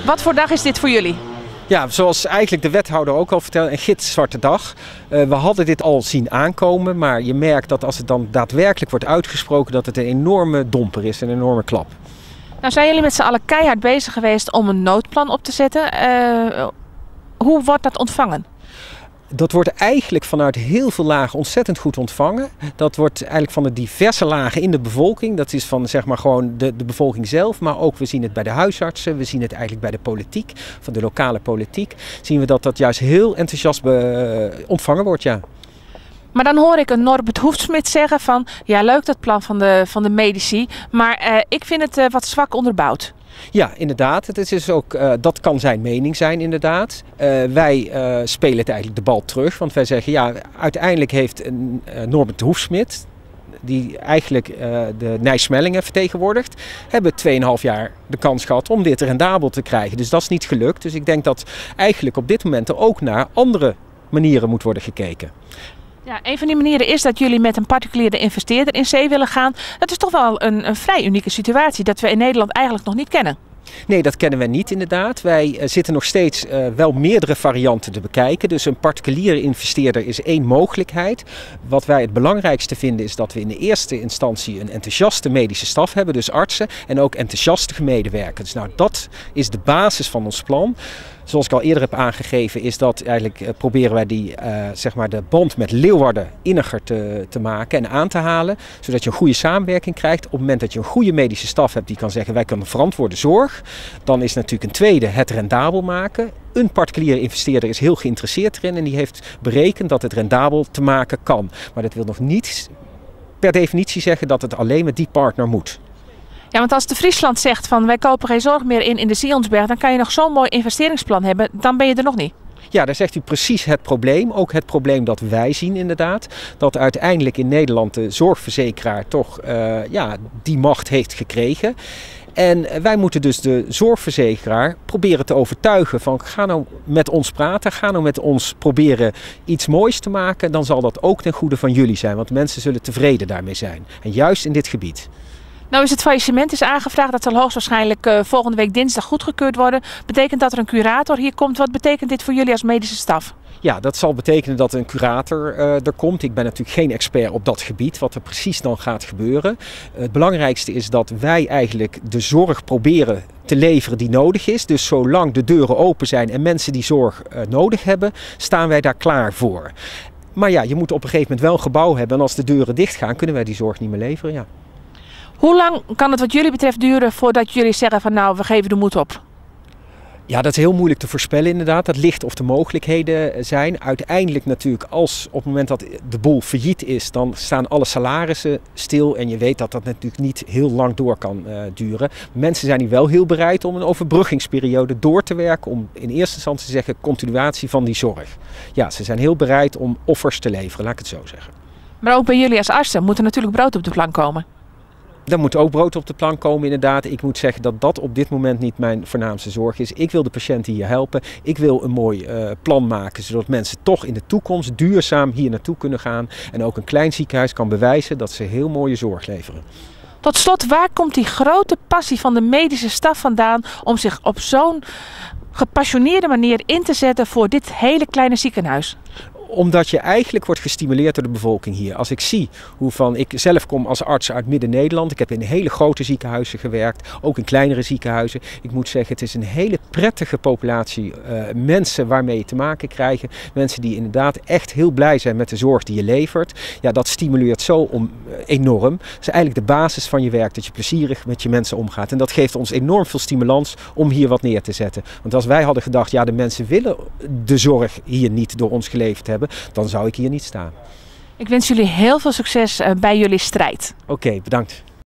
Wat voor dag is dit voor jullie? Ja, zoals eigenlijk de wethouder ook al vertelde, een gitzwarte dag. We hadden dit al zien aankomen, maar je merkt dat als het dan daadwerkelijk wordt uitgesproken, dat het een enorme domper is, een enorme klap. Nou zijn jullie met z'n allen keihard bezig geweest om een noodplan op te zetten. Hoe wordt dat ontvangen? Dat wordt eigenlijk vanuit heel veel lagen ontzettend goed ontvangen. Dat wordt eigenlijk van de diverse lagen in de bevolking. Dat is van gewoon de bevolking zelf. Maar ook we zien het bij de huisartsen. We zien het eigenlijk bij de politiek. Van de lokale politiek. Zien we dat dat juist heel enthousiast ontvangen wordt, ja. Maar dan hoor ik een Norbert Hoefsmit zeggen van, ja, leuk dat plan van de medici, maar ik vind het wat zwak onderbouwd. Ja, inderdaad. Het is dus ook, dat kan zijn mening zijn, inderdaad. Wij spelen het eigenlijk de bal terug, want wij zeggen, ja, uiteindelijk heeft Norbert Hoefsmit, die eigenlijk de Nij Smellinghe vertegenwoordigt, hebben 2,5 jaar de kans gehad om dit rendabel te krijgen. Dus dat is niet gelukt. Dus ik denk dat eigenlijk op dit moment er ook naar andere manieren moet worden gekeken. Ja, een van die manieren is dat jullie met een particuliere investeerder in zee willen gaan. Dat is toch wel een vrij unieke situatie dat we in Nederland eigenlijk nog niet kennen. Nee, dat kennen wij niet inderdaad. Wij zitten nog steeds wel meerdere varianten te bekijken. Dus een particuliere investeerder is één mogelijkheid. Wat wij het belangrijkste vinden is dat we in de eerste instantie een enthousiaste medische staf hebben. Dus artsen en ook enthousiaste medewerkers. Dat is de basis van ons plan. Zoals ik al eerder heb aangegeven is dat eigenlijk proberen wij de band met Leeuwarden inniger te maken en aan te halen. Zodat je een goede samenwerking krijgt. Op het moment dat je een goede medische staf hebt die kan zeggen wij kunnen verantwoorde zorg. Dan is natuurlijk een tweede het rendabel maken. Een particuliere investeerder is heel geïnteresseerd erin en die heeft berekend dat het rendabel te maken kan. Maar dat wil nog niet per definitie zeggen dat het alleen met die partner moet. Ja, want als de Friesland zegt van wij kopen geen zorg meer in de Sionsberg, dan kan je nog zo'n mooi investeringsplan hebben, dan ben je er nog niet. Ja, daar zegt u precies het probleem. Ook het probleem dat wij zien inderdaad. Dat uiteindelijk in Nederland de zorgverzekeraar toch die macht heeft gekregen. En wij moeten dus de zorgverzekeraar proberen te overtuigen van ga nou met ons praten, ga nou met ons proberen iets moois te maken. Dan zal dat ook ten goede van jullie zijn, want mensen zullen tevreden daarmee zijn. En juist in dit gebied. Nou is het faillissement is aangevraagd, dat zal hoogstwaarschijnlijk volgende week dinsdag goedgekeurd worden. Betekent dat er een curator hier komt? Wat betekent dit voor jullie als medische staf? Ja, dat zal betekenen dat een curator er komt. Ik ben natuurlijk geen expert op dat gebied, wat er precies dan gaat gebeuren. Het belangrijkste is dat wij eigenlijk de zorg proberen te leveren die nodig is. Dus zolang de deuren open zijn en mensen die zorg nodig hebben, staan wij daar klaar voor. Maar ja, je moet op een gegeven moment wel een gebouw hebben en als de deuren dicht gaan, kunnen wij die zorg niet meer leveren, ja. Hoe lang kan het wat jullie betreft duren voordat jullie zeggen van nou, we geven de moed op? Ja, dat is heel moeilijk te voorspellen inderdaad. Dat ligt of de mogelijkheden zijn. Uiteindelijk natuurlijk, als op het moment dat de boel failliet is, dan staan alle salarissen stil. En je weet dat dat natuurlijk niet heel lang door kan duren. Mensen zijn hier wel heel bereid om een overbruggingsperiode door te werken. Om in eerste instantie te zeggen, continuatie van die zorg. Ja, ze zijn heel bereid om offers te leveren, laat ik het zo zeggen. Maar ook bij jullie als artsen moet er natuurlijk brood op de plank komen. Er moet ook brood op de plank komen inderdaad. Ik moet zeggen dat dat op dit moment niet mijn voornaamste zorg is. Ik wil de patiënten hier helpen. Ik wil een mooi plan maken zodat mensen toch in de toekomst duurzaam hier naartoe kunnen gaan. En ook een klein ziekenhuis kan bewijzen dat ze heel mooie zorg leveren. Tot slot, waar komt die grote passie van de medische staf vandaan om zich op zo'n gepassioneerde manier in te zetten voor dit hele kleine ziekenhuis? Omdat je eigenlijk wordt gestimuleerd door de bevolking hier. Als ik zie hoe van, ik zelf kom als arts uit Midden-Nederland. Ik heb in hele grote ziekenhuizen gewerkt, ook in kleinere ziekenhuizen. Ik moet zeggen, het is een hele prettige populatie mensen waarmee je te maken krijgt. Mensen die inderdaad echt heel blij zijn met de zorg die je levert. Ja, dat stimuleert zo enorm. Dat is eigenlijk de basis van je werk, dat je plezierig met je mensen omgaat. En dat geeft ons enorm veel stimulans om hier wat neer te zetten. Want als wij hadden gedacht, ja, de mensen willen de zorg hier niet door ons geleverd hebben, dan zou ik hier niet staan. Ik wens jullie heel veel succes bij jullie strijd. Oké, bedankt.